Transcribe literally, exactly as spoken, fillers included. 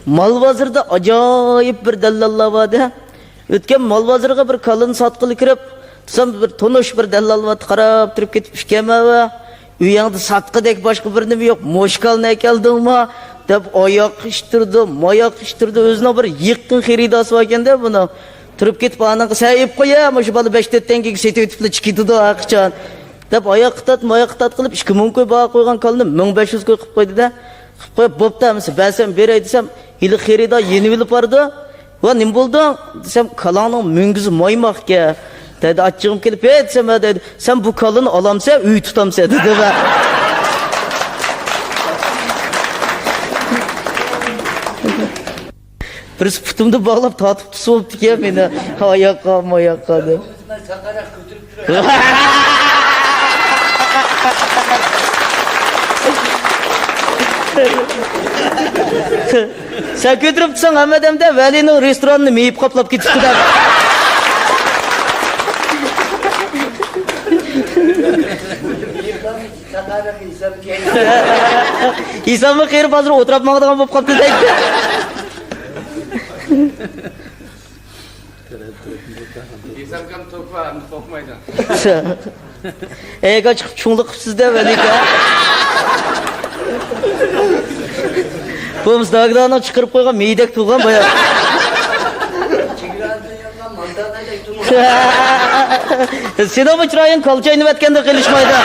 مال بازىرىدا ئاجايىپ بىر دەللاللار بار-دە. ئۆتكەن مال بازىرىغا بىر كالىنى ساتقىلى كىرىپ، دېسەم، بىر تونۇش بىر دەللال بار، قاراپ تۇرۇپ كېتىپ، ئىكەن مەۋە. ئۆيۈڭدە ساتقۇدەك باشقا بىر نېمە يوق، مۇشۇ كالىنى ئەكەلدىڭمۇ؟ دەپ ئاياققا ئىتتۈردى، ماياققا ئىتتۈردى. ئۆزىنىڭ بىر يېقىن خېرىدارى باركەن-دە بۇنىڭ. تۇرۇپ كېتىپ، ئانىڭغا، سەن ئېلىپ قوي، مۇشۇ بالا بەش تۆت تەڭگىگە سېتىۋېتىپلا چىقىدۇ ھەرقاچان، دەپ ئاياققا تارت، ماياققا تارت قىلىپ، ئىككى مىڭ كوي باھا قويغان كالىنى مىڭ بەش يۈز كوي قىلىپ قويدى-دە. قىلىپ قويۇپ، بوپتۇ، ئەمىسە بەرسەم بېرەي دېسەم، ھېلىقى خېرىدار يېنىۋېلىپ بارىدۇ. ۋە نېمە بولدۇڭ؟ دېسەم، كالىڭنىڭ مۈڭگۈزى مايماقكەن. دەيدۇ، ئاچچىقىم كېلىپ، ھەي دېسەم، ھە دەيدۇ، سەن بۇ كالىنى ئالامسەن، ئۆي تۇتامسەن دېدى. ۋە بىرسى پۇتۇمنى باغلاپ تارتىپ تۇتسا بوپتىكەن مېنى، ئاياققا، ماياققا دەپ. سەن كۆتۈرۈپ تۇرساڭ، ھەممە ئادەمدە ۋەلىنىڭ رېستورانىنى مېيىپ قاپلاپ كېتىپتۇ دەپ. ھېسابمۇ قېرىپ، ھازىر ئولتۇراپ ماڭىدىغان بولۇپ قاپتۇ دەيدۇ. ھېسابكام توكا ئەمدى قورقمايدۇ. ئەگە چىقىپ چوڭلۇق قىپسىز-دە، ۋەلىكا. بولمىسا، داگدانىڭ چىقىرىپ قويغان مېيىدەك تۇرغان بايا. سېنىڭمۇ چىرايىڭ كالچاينىۋەتكەندە قېلىشمايدۇ.